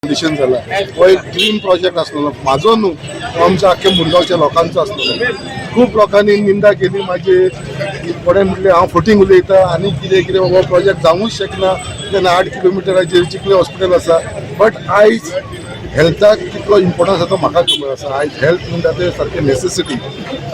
Foundation जाला. हो एक ड्रीम प्रोजेक्ट आसलेलो म्हाजो न्हू, तो आमच्या आख्ख्या मुरगांवच्या लोकांचो आसलेलो. खूब लोकांनी निंदा केली माझी. कोणें म्हटलें हांव फटींग उलयता आनी कितें कितें, हो प्रोजेक्ट जावूंक शकना. तेन्ना 8 किलोमिटराचेर चिखले हॉस्पिटल आसा. बट आयज हेल्थाक कितलो इम्पॉर्टन्स आसा तो म्हाका खबर आसा. आयज हेल्थ म्हणटा तें सारकें नेसेसिटी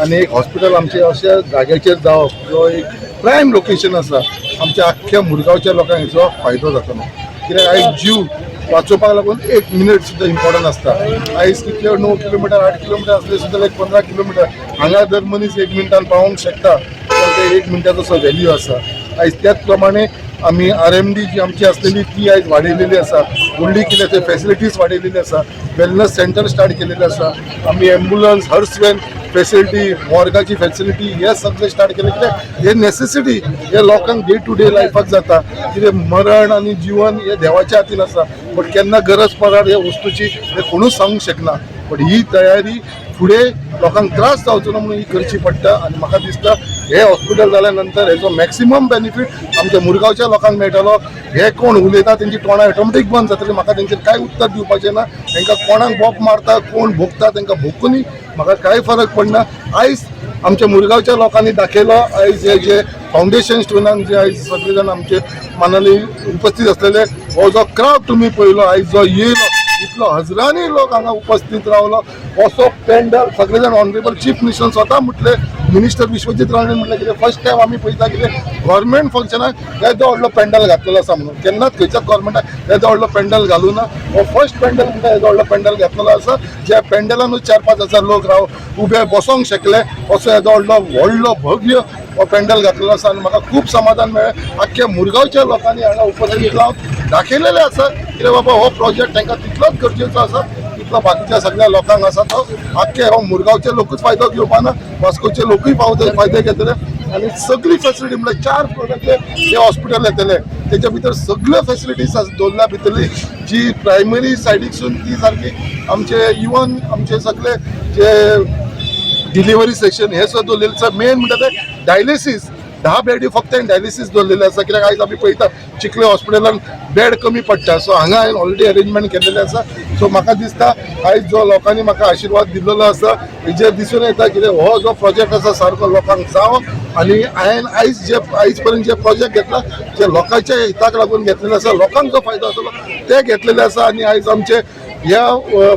आनी एक हॉस्पिटल आमचे अशा जाग्याचेर जावप जो एक प्रायम लोकेशन आसा, आमच्या आख्ख्या मुरगांवच्या लोकांक हेचो फायदो जातलो. कित्याक आयज जीव वाचोवपाक लागून एक मिनट सुद्दां इम्पॉर्टंट आसता. आयज कितले 9 किलोमिटर, 8 किलोमिटर आसले सुद्दां, एक 15 किलोमिटर हांगा जर मनीस एक मिनटान पावोंक शकता तर ते एक मिनटाचो असो व्हॅल्यू आसा. आयज त्याच प्रमाणे आमी आरएमडी जी आमची आसलेली ती आयज वाडयलेली आसा. व्हडली कितें ते फॅसिलिटीज वाडयलेली आसा. वेलनस सेंटर स्टार्ट केलेले आसा. आमी एम्बुलन्स, हर्स वॅन फॅसिलिटी, मॉर्गाची फॅसिलिटी हे सगळे स्टार्ट केले, कित्याक हे नेसेसिटी हे लोकांक डे टू डे लायफाक जाता. कितें मरण आनी जिवन हे देवाच्या हातीन आसा, बट केन्ना गरज पडत हे वस्तूची हे कोणूच सांगूंक शकना. बट ही तयारी फुडें लोकांक त्रास जावचो ना म्हणून ही करची पडटा. आनी म्हाका दिसता हे हॉस्पिटल जाल्या नंतर हेचो मॅक्सिमम बेनिफीट आमच्या मुरगांवच्या लोकांक मेळटलो. हे कोण उलयता तेंची तोंडां ऑटोमॅटीक बंद जातली. म्हाका तेंचेर कांय उत्तर दिवपाचें ना. तांकां कोणाक बोप मारता, कोण भोगता, तांकां भोगूनी, म्हाका कांय फरक पडना. आयज आमच्या मुरगांवच्या लोकांनी दाखयलो. आयज हे जे फावंडेशन स्टोनाक जे आयज सगळे जाण आमचे मानाली उपस्थित असलेले, हो जो क्रावड तुमी पळयलो, आयज जो येयलो, इतलो हजरांनी लोक हांगा उपस्थित रावलो, असो पेंडल सगळे जाण. ऑनरेबल चीफ मिनिस्टर स्वता म्हटले, मिनिस्टर विश्वजीत राणे म्हटलें कितें फर्स्ट टायम आमी पळयता कितें गव्हर्मेंट फंक्शनाक येदो व्हडलो पेंडल घातलेलो आसा म्हणून. केन्नाच खंयच्याच गव्हर्मेंटाक येदो व्हडलो पेंडल घालूं ना. हो फर्स्ट पेंडल म्हणटा येदो व्हडलो पेंडल घातलेलो आसा, ज्या पेंडलानूच 4-5 हजार लोक राव उबे बसोंक शकले. असो येदो व्हडलो व्हडलो भव्य हो पेंडल घातलेलो आसा आनी म्हाका खूब समाधान मेळ्ळें. आख्ख्या मुरगांवच्या लोकांनी हांगा उपस्थित रावन दाखयलेलें आसा कितें बाबा हो प्रोजेक्ट तांकां तितलोच गरजेचो आसा तितलो बाकीच्या सगळ्या लोकांक आसा. तो आख्खे हो मुरगांवचे लोकूच फायदो घेवपा ना, वास्कोचे लोकूय फायदे घेतले. आनी सगळी फेसिलिटी म्हणल्यार चार फ्लोराचे हे हॉस्पिटल येतले, तेच्या भितर सगळ्यो फेसिलिटीज दवरल्या भितरली जी प्रायमरी सायडीकसून ती सारकी आमचे इवन आमचे सगळे जे डिलिव्हरी सेक्शन हे सुद्दां दवरलेलें आसा. मेन म्हणटा ते डायलिसीस, 10 बेडी फक्त डायलिसीस दवरलेले आसा, कित्याक आयज आमी पळयता चिखले हॉस्पिटलान बेड कमी पडटा. सो हांगा हांवें ऑलरेडी अरेंजमेंट केलेलें आसा. सो म्हाका दिसता आयज जो लोकांनी म्हाका आशिर्वाद दिल्लो आसा हेजेर दिसून येता कितें हो जो प्रोजेक्ट आसा सारको लोकांक जावो. आनी हांवें आयज जे आयज पर्यंत जे प्रोजेक्ट घेतला जे लोकांच्या हिताक लागून घेतलेले आसा, लोकांक जो फायदो जातलो ते घेतलेले आसा. आनी आयज आमचे ह्या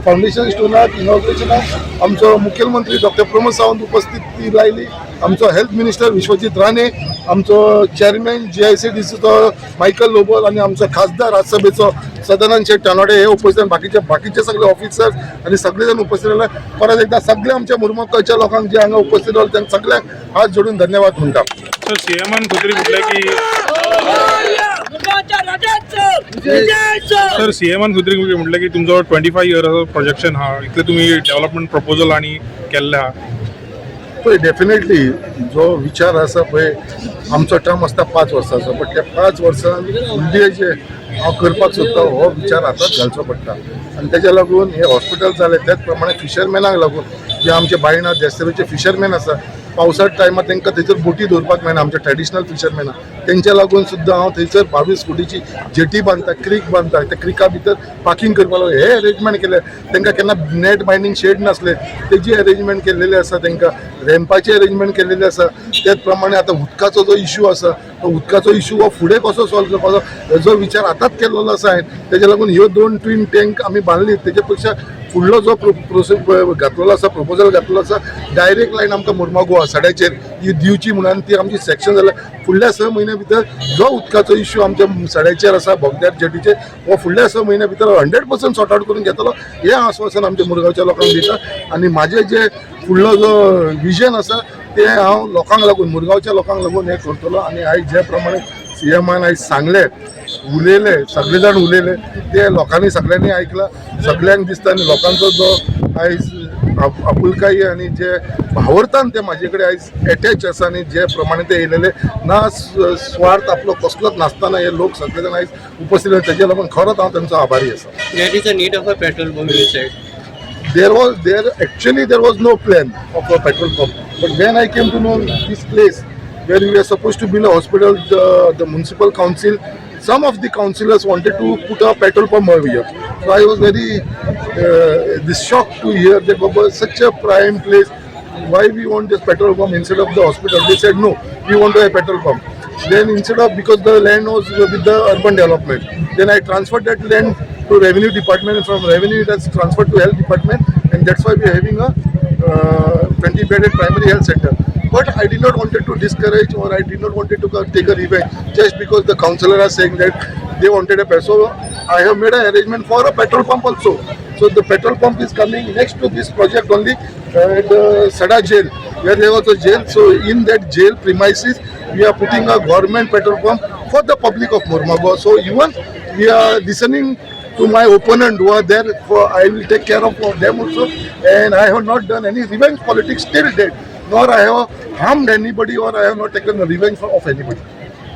फावंडेशन स्टोनाक इनॉग्रेशनाक आमचो मुखेलमंत्री डॉक्टर प्रमोद सावंत उपस्थिती लायली, आमचो हेल्थ मिनिस्टर विश्वजीत राणे, आमचो चेअरमॅन जीआयसीडीसीचो मायकल लोबो आनी आमचो खासदार राज्यसभेचो सदानंद शेट तानोडे हे उपस्थित आनी बाकीचे बाकीचे सगळे ऑफिसर्स आनी सगळे जण उपस्थित रावले. परत एकदा सगळे आमच्या मुरमोकाच्या लोकांक जे हांगा उपस्थित रावले तांकां सगळ्यांक हात जोडून धन्यवाद म्हणटा. सर, सीएमान खंय तरी म्हटलें की मुरगांवच्या राजाचं विजय. सर, सीएमान खंय तरी म्हटलें की तुमचो 25 इयर्साचो प्रोजेक्शन आहा, इतले तुमी डेव्हलपमेंट प्रपोजल आनी केल्ले आहा. पळय, डेफिनेटली जो विचार आसा पळय, आमचो टर्म आसता 5 वर्सांचो, बट त्या 5 वर्सान फुडले जे हांव करपाक सोदता हो विचार आतांच घालचो पडटा. आनी तेज्या लागून हे हॉस्पिटल जालें, त्याच प्रमाणे फिशरमॅनाक लागून जे आमचे बायणा देस्तेरोचे फिशरमॅन आसा, पावसा टायमार तांकां थंयसर बोटी दवरपाक मेळना. आमचे ट्रेडिशनल फिशरमॅनां तेंच्या लागून सुद्दां हांव थंयसर 22 कोटीची जेटी बांदता, क्रीक बांदता. त्या क्रिका भितर पार्किंग करपाक लागून हे अरेंजमेंट केले. तांकां केन्ना नेट बायंडींग शेड नासले, तेजी अरेंजमेंट केल्लेली आसा. तांकां रॅम्पाची अरेंजमेंट केल्लेली आसा. त्याच प्रमाणे आतां उदकाचो जो इशू आसा तो उदकाचो इशू हो फुडें कसो सॉल्व करपाचो हेजो विचार आतांच केल्लो आसा हांवें. तेज्या लागून ह्यो दोन ट्वीन टँक आमी बांदली. तेजे पेक्षा फुडलो जो प्रोसेस घातलेलो आसा, प्रपोजल घातलेलो आसा, डायरेक्ट लायन आमकां मुरमागो सड्याचेर ही दिवची म्हणून ती आमची सेक्शन जाल्या. फुडल्या 6 म्हयन्या भितर जो उदकाचो इश्यू आमच्या सड्याचेर आसा, बोगद्यार जेटीचेर, हो फुडल्या 6 म्हयन्या भितर 100% सॉर्ट आउट करून घेतलो हें आस्वासन आमच्या मुरगांवच्या लोकांक दिता. आनी म्हाजें जे फुडलो जो विजन आसा तें हांव लोकांक लागून, मुरगांवच्या लोकांक लागून हें करतलो. आनी आयज जे प्रमाणे सीएमान आयज सांगलें, उलयले, सगळे जाण उलयले, ते लोकांनी सगळ्यांनी आयकलां, सगळ्यांक दिसता. आनी लोकांचो जो आयज आपुलकाय आनी जे भावर्थान ते म्हाजे कडेन आयज एटॅच आसा आनी जे प्रमाणे ते येयलेले ना, स्वार्थ आपलो कसलोच नासतना हे लोक सगळे जाण आयज उपस्थित आसा, तेजे लागून खरोच हांव तेंचो आभारी आसा. There is a need of a petrol pump, you said. There was there actually there was no plan of a petrol pump, but when I came to know this place where we are supposed to build a hospital, the municipal council Some of the councillors wanted to put a petrol pump over here. So I was very this shocked to hear that Baba, such a prime place, why we want this petrol pump instead of the hospital? They said no, we want a petrol pump. Then instead of, because the land was with the urban development, then I transferred that land to revenue department, and from revenue it has transferred to health department, and that's why we are having a 20 bedded primary health center. But I did not wanted to discourage, or I did not wanted to take a revenge just because the councillor are saying that they wanted a petrol. So I have made an arrangement for a petrol pump also. So the petrol pump is coming next to this project only, at the Sada jail, where there was a jail. So in that jail premises, we are putting a government petrol pump for the public of Mormugao. So even we are listening to my opponent who are there, for I will take care of them also. And I have not done any revenge politics till date, nor I have harmed anybody, or I have not taken a revenge of anybody.